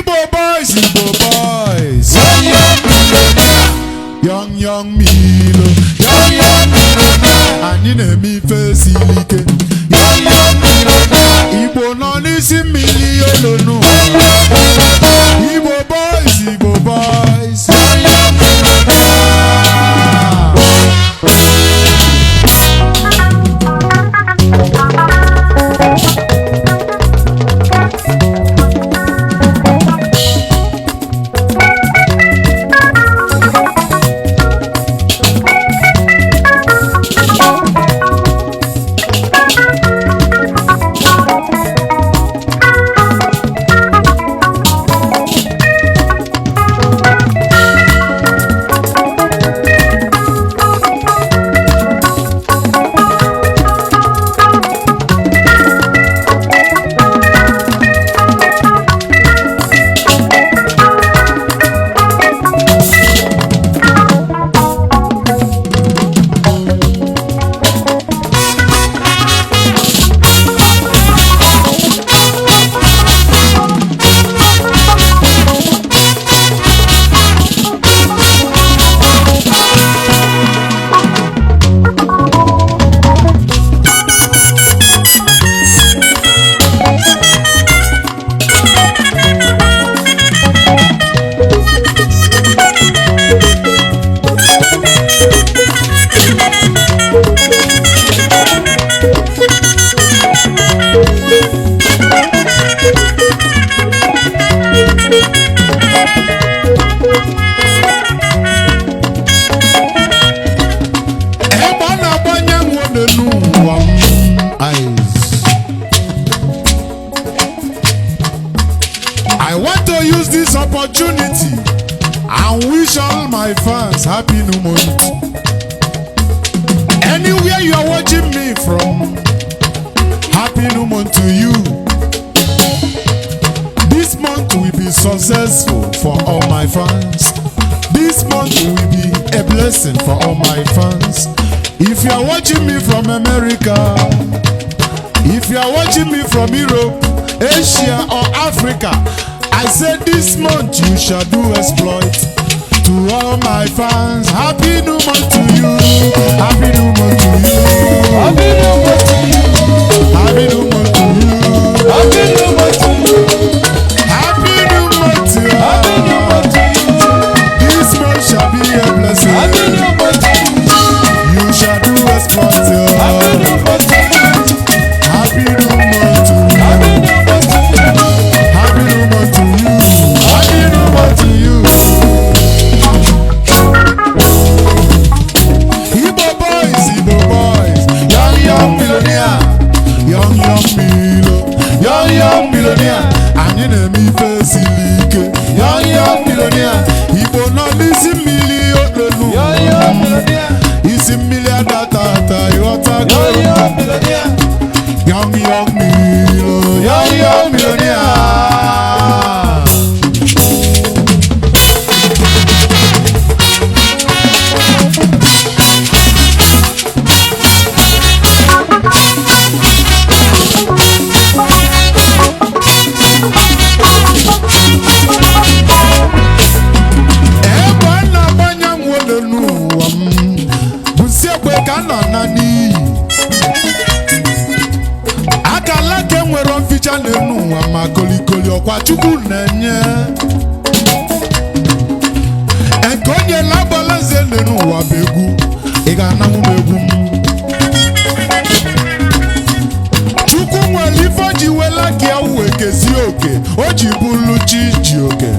Igbo boys, Igbo boys. Young young millionaire. Young young milo. Young young millionaire. Anyị na-eme ife siri ike. Young young millionaire. Igbo nọ n'isi mmiri olonu. Young young millionaire. Igbo boys, Igbo boys. Young young millionaire. Ebe ọ na-agbanye nwode n'ụwa m. Eyes. I want to use this opportunity and wish all my fans happy new month. Anywhere you are watching me from, happy new month to you. This month will be successful for all my fans. This month will be a blessing for all my fans. If you are watching me from America, if you are watching me from Europe, Asia, or Africa, I say this month you shall do exploit. To all my fans, happy new month to you. Happy new month to you. Happy new month to you. Happy new month to you. Happy new month to you. Happy new month to you. Happy new month to you. This month shall be a blessing. Happy new month to you. You shall do exploit. Happy new month to you. Happy new month to you. Happy new month to you. Happy new month to you. Happy new month to you. Igbo boys, Igbo boys, young young millionaire, young young milo, young young millionaire. Anyị na-eme ife siri ike, young young millionaire. Igbo nọ n'isi mmiri olelu, Young young millionaire. isi mmiri adatata ịghọtago. Young young millionaire. Young young milo, young young millionaire. Ebe a na-agbanye nwere n'ụwa m bụ nsi egbe ka a na-ana n'iyi akala ka enwere mficha n'elu ụwa ma kolikoli ọkwa Chukwu na-enye nke onye lagbala nze n'elu ụwa bụ egwu ị ga-ananwụ m egwu m. Chukwu nwere ife o ji wela ka ya wee kezie oke o ji bụlụ chi ji oke.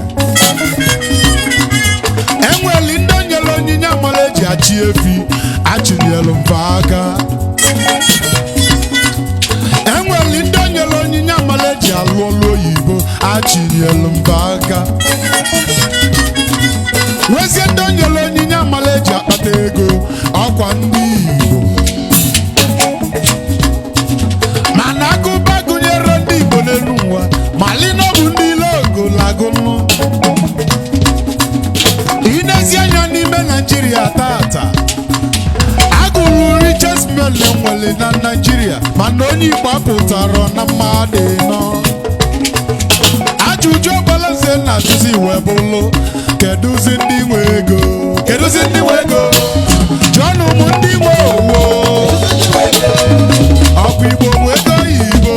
Enweli ndị onyere onyinye amara eji achị efi achịnyelu mfa aka. Enweli ndị onyere onyinye amara eji alụ ọlụ oyibo achịnyelu mfa aka. Nwezie ndị onyere onyinye amara eji akpata ego ọkwa ndị Igbo. Mana agụba gụnyere ndị Igbo n'elu ụwa malina ọ bụ ndị ile ogolagụnụ. Inezi anya n'ime Naijiria tata, agụrụ richest men nwere na Naijiria mana onye Igbo apụtara na mmadụ ịnọ. Ajụjụ ọgbala Ajụjụzi na ajụzi wee bụlụ, kedụzi ndị nwe ego? Kedụzi ndị nwe ego? Jụọnụ m ndị nwe owo. Ọkwa Igbo nwe ego oyibo.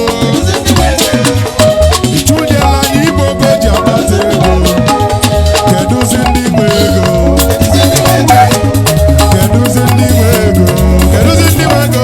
Ịtụnyela anyị Igbo bụ eji akpata ego. Kedụzi ndị nwe ego? Kedụzi ndị nwe ego? Kedụzi ndị nwe ego?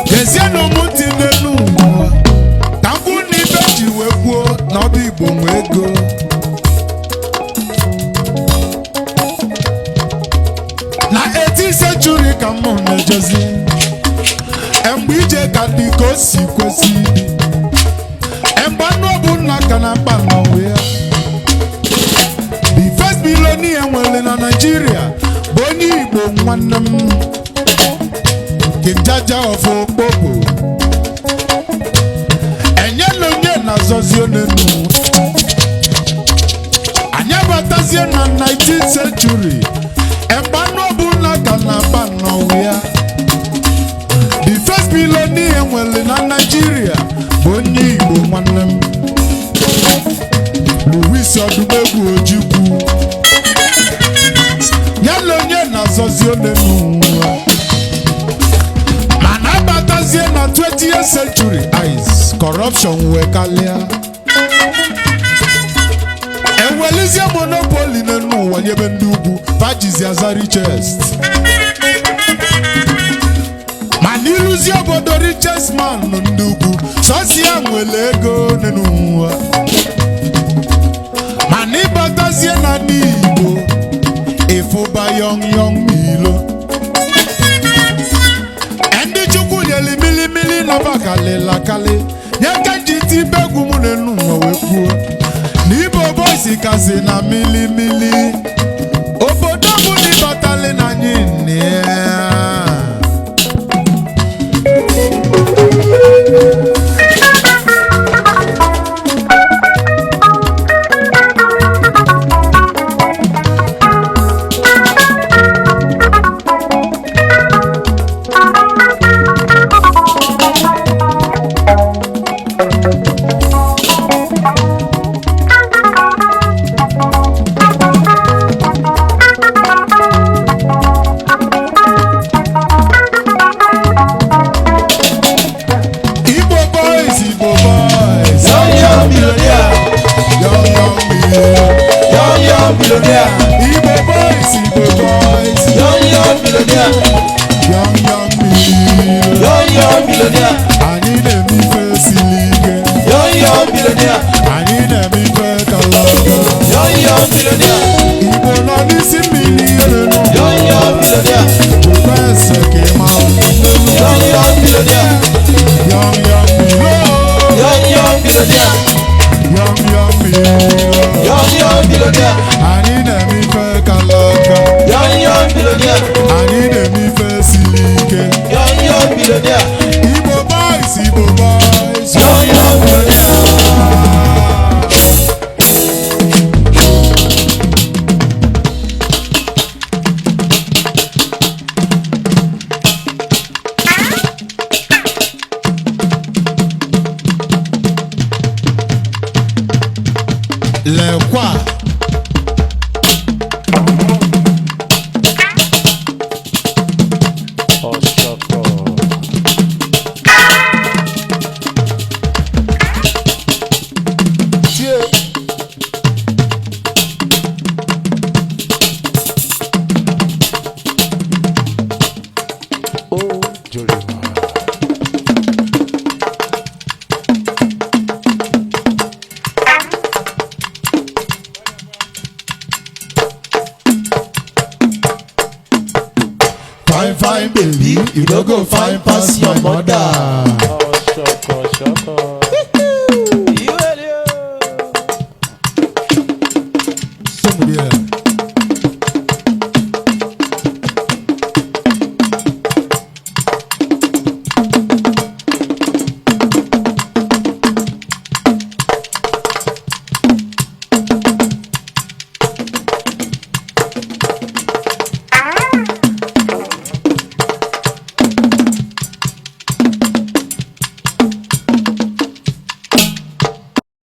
Gezienụ m ntị n'elu ụwa ka m kwụ n'ibe ji wee kwuo na ọ bụ Igbo nwe ego. Na 18th century ka mụ na-ejezi, mgbe ije ka dị ka o si kwesị ịdị, mgbe anụ ọbụla ka na mkpa n'onwe ya. The first billionaire nwere na Nigeria bụ onye Igbo nwanne m, King Jaja of Okpogbo. Enye na onye na-azọzi onenu. Anyị abatazie na 19th century, ebe anụ ọbụla ka na-akpa n'ọnwa ya. The first billionaire nwere na Nigeria bụ onye Igbo nwanne m, Louis Odumegwu Ojukwu. Ya na onye na-azọzi onenu. Mana abatazie na 20th century, ice corruption wee kalịa, ewelizie monopoly n'elu ụwa nyebe ndị ugwu fajizi aza richest. Mana ịrụzi obodo richest man ndị ugwu sọsi ya nwere ego n'elu ụwa. Mana ịbatazie na ndị Igbo, ịfụba yọng yọng milo ndị Chukwu nyere milimili na bakalịla kalị nye ka nji tibe egwu m n'elu ụwa wee kwuo na Igbo boys kasị na milimili obodo bụ na ịbatali na anyị nne ya. Igbo boys, Igbo boys. Young, young billionaire. Young, young millionaire. Young, young billionaire. Igbo boys, Igbo boys. Young, young billionaire. Young, young millionaire. Young, young billionaire. Anyị na-eme ife siri ike. Young, young billionaire. Anyị na-eme ife kalaga. Young, young billionaire. Igbo nọ n'isi mmiri elenu. Young, young billionaire. Jụkwa ese ka ị mara. Young, young billionaire. Young, young millionaire. Young, young billionaire. Young, young millionaire. Young, young billionaire. Anyị na-eme ife kalaga. Young, young billionaire. Anyị na-eme ife siri ike. Young, young billionaire. Igbo boys, Igbo boys. Young, young billionaire. Lekwa Ọ̀ṣọ̀kọ̀. Tie. Ó jòrìmọ̀. Fine, fine baby, you no go fine pass your mother.